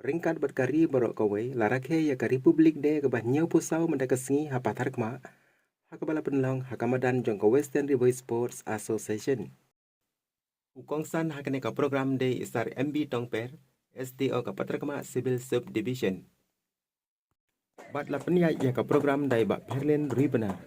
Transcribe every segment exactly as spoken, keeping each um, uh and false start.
ryngkat bad ka ri baroh kawei, la rakhe ïa ka Republic Day kaba hynñiewphew saw mynta ka sngi ha Patharkhmah, ha kaba la pynlong ha ka madan jong ka Western Ri Bhoi Sports Association. U kongsan ha kane ka program dei i Sir M B Tongper, S D O ka Patharkhmah Civil Subdivision. Bad la pynïaid ïa ka program da i Bah Pherlin Ribnar.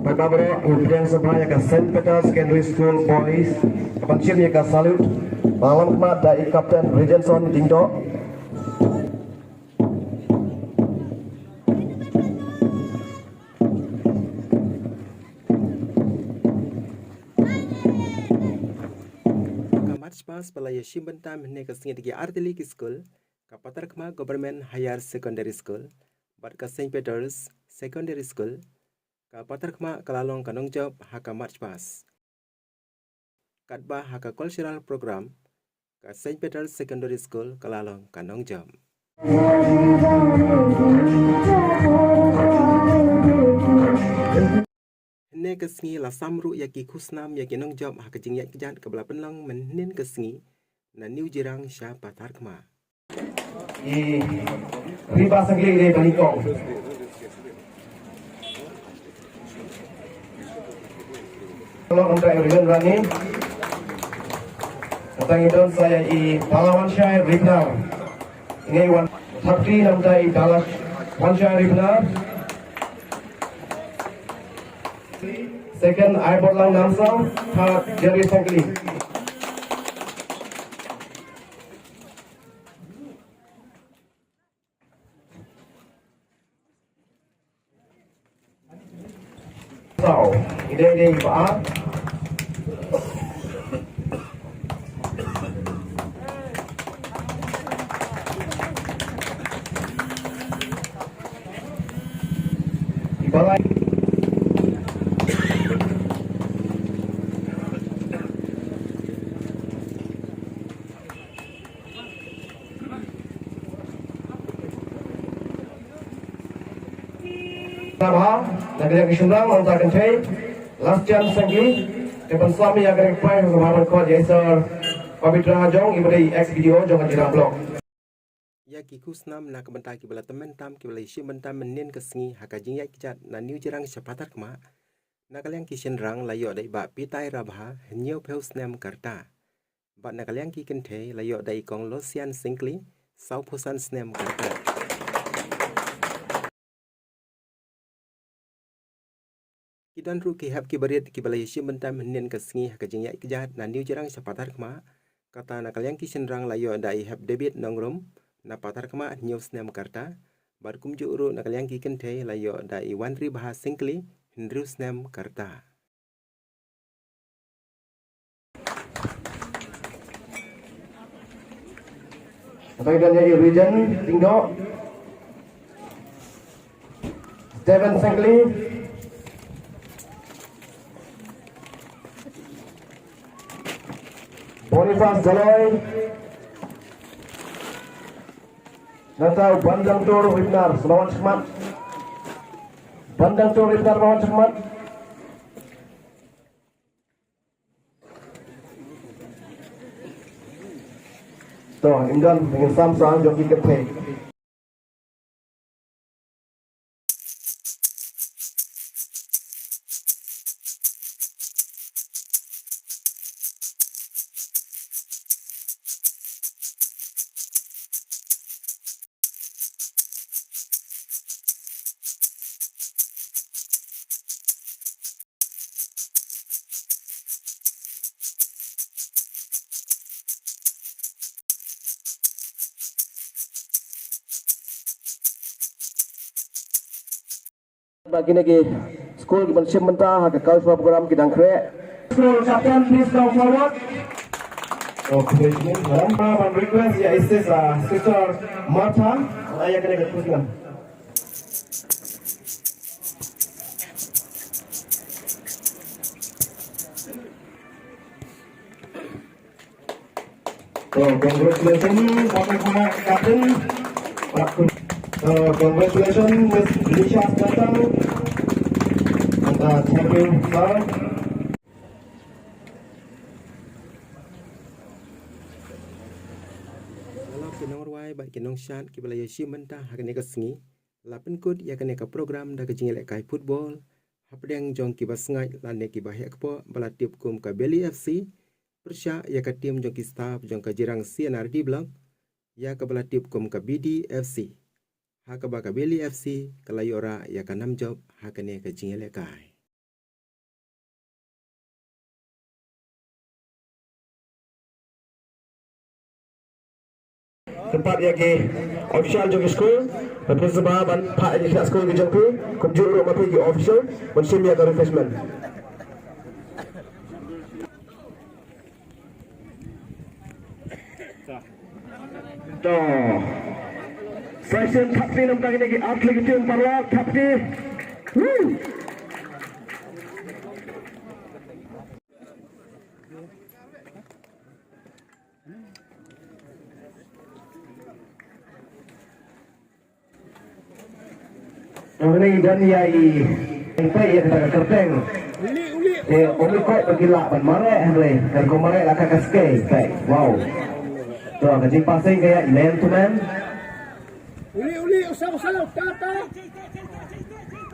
Paidbah baroh, ngi pdiang sngewbha ïa ka Saint Peter Secondary School Boys ka ban shim ïa ka salute. Ba lam khmat da i Captain Regenson Jingdoh. Ka March Past ba la ïashim bynta mynne ka sngi da ki artylli ki skul, ka Patharkhmah Government Higher Secondary School bad ka Saint Peter's Secondary School, ka Patharkhmah ka la long ka nongjop ha ka March Past. Katba ha ka cultural program, ka Saint Peter's Secondary School ka la long ka nongjop. Hynne ka sngi la sam ruh ïa ki khusnam ïa ki nongjop ha ka jingïaid kjat kaba la pynlong mynhynnin ka sngi na New Jirang sha Patharkhmah. I Riba Sangli ngi bani kong. Kalau ngi don sa ïa i Balawanshai Ribnar. Ngi wan thapti namta i Balawanshai Ribnar. Second, Aiborlang Namsang, third, Jerry Sangli. Saw, ide ide ba. Ibalai. Nabha, na ka liang ki shynrang, nangta kynthei, last chance Sangli, te ban sam ïa ka ring prize, nabha ban khot ïa i Sir Pavitra Hajong, i ba dei ex B D O jong ka Jirang Block. Ïa ki khusnam na ka bynta kiba la tymmen tam, kiba la ïashim bynta mynhynnin ka sngi ha ka jingïaid kjat na New Jirang sha Patharkhmah. Na ka liang ki shynrang la ïoh da i Bah Pitai Rabha, hynñiewphew snem ka rta. Bad na ka liang ki kynthei la ïoh da i Kong Losian Syngkli, sawphew san snem ka rta. Ki don ruh ki hep ki barit kiba la ïashim bynta mynhynnin ka sngi ha ka jingïaid kjat na New Jirang sha Patharkhmah. Kata na ka liang ki shynrang la ïoh da i Hep David Nongrum na Patharkhmah, hynñiew snem ka rta. Bad kumjuh ruh na ka liang ki kynthei la ïoh da i Wanribha Syngkli, hynriew snem ka rta. Kata ka dei i Regent Jingdoh. Steven Sangli. Boniface Jaloi. Nangta u Bandang Tur Ribnar, sngewbha wan shakhmat. Bandang Tur Ribnar, sngewbha wan shakhmat. To, ngin don, ngin sam sa jong ki kynthei. Ba kine ki skul ki ban shim bynta ha ka cultural program ki dang khreh. School captain, please come forward. Oh, congratulations, madam. Ban request ïa i sis, uh, Sister Martha, ïa kane ka khusnam. So, congratulations, Bapak Kapten. So, congratulations, Miss Lisha Datang. And, uh, thank you, sir. Ki nongrwai bad ki nongshad kiba la ïashim bynta ha kane ka sngi, la pynkut ïa kane ka program da ka jingïalehkai football hapdeng jong kiba sngaid lane kiba heh kpoh ba la tip kum ka Beli F C, pyrshah ïa ka tim jong ki staff jong ka Jirang C and R D Block, ïa kaba la tip kum ka B D F C. Ha kaba ka Beli F C ka la ïoh rah ïa ka nam jop ha kane ka jingïalehkai. Kyrpad ïa ki official jong ki skul, ban sngewbha ban phah ïa ki khlieh skul ki jong phi, kumjuh ruh ma phi ki official, ban shim ïa ka refreshment. To. Session thap kti namar kine ki ar tylli ki team paralok, thap kti. Woo! Hangne don ïa i, i peit ïa kata ka kyrteng. Te ym i koit ba ki lah ban mareh hangne, kan kum mareh la ka ka skei. Peit, wow. To, ka jingpassing ka ïa i man to man.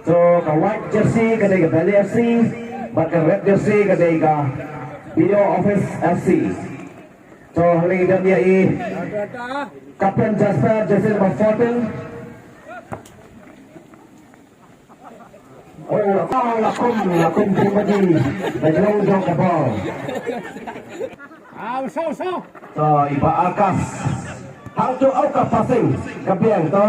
To, ka white jersey ka dei ka Beli F C, bad ka red jersey ka dei ka B D O Office F C. To, hangne don ïa i Captain Jasper, jersey number fourteen. Oh, la kum, la kum, la kum, kumba di, ba jong jong ka bol. To, i Bah Arkas. Hangto, oh, ka passing, ka biang to.